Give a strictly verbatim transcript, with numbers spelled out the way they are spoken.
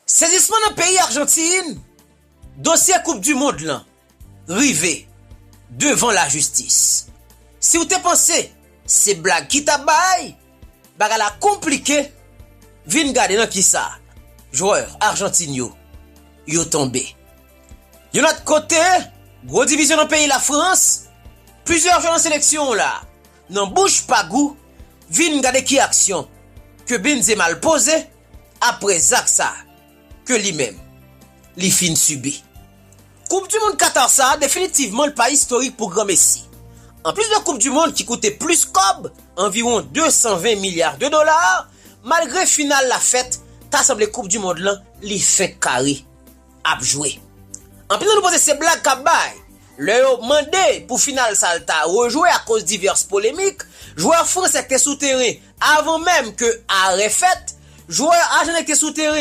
Sezisman nan peyi Ajantin, dosye koup di mond lan rive devan lajistis. Si w te panse se blag ki t ap bay, bagay la konplike, vin gade nan kisa jwè Ajantin yo, yo tonbe. Yon lòt kote, gwo divizyon nan peyi Lafrans, plizyè jwè nan seleksyon la, nan bouch pa gou, vin gade ki aksyon ke Benzema l poze apre zak sa ke li menm li fin sibi. Koup di mond Katar sa a definitivman l pa istorik pou granmesi. Anplis de koup di mond ki koute plis kòb, anviwon de san ven milya de dola, malgre final la fèt, ta sanble koup di mond lan li fenk kare ap jwe. Anpil nan nou panse se blag k ap bay. Lè yo mande pou final sa l ta rejwe akoz divès polemik, jwè fransè k te sou teren avan menm ke arè fèt, jwè ajantin k te sou teren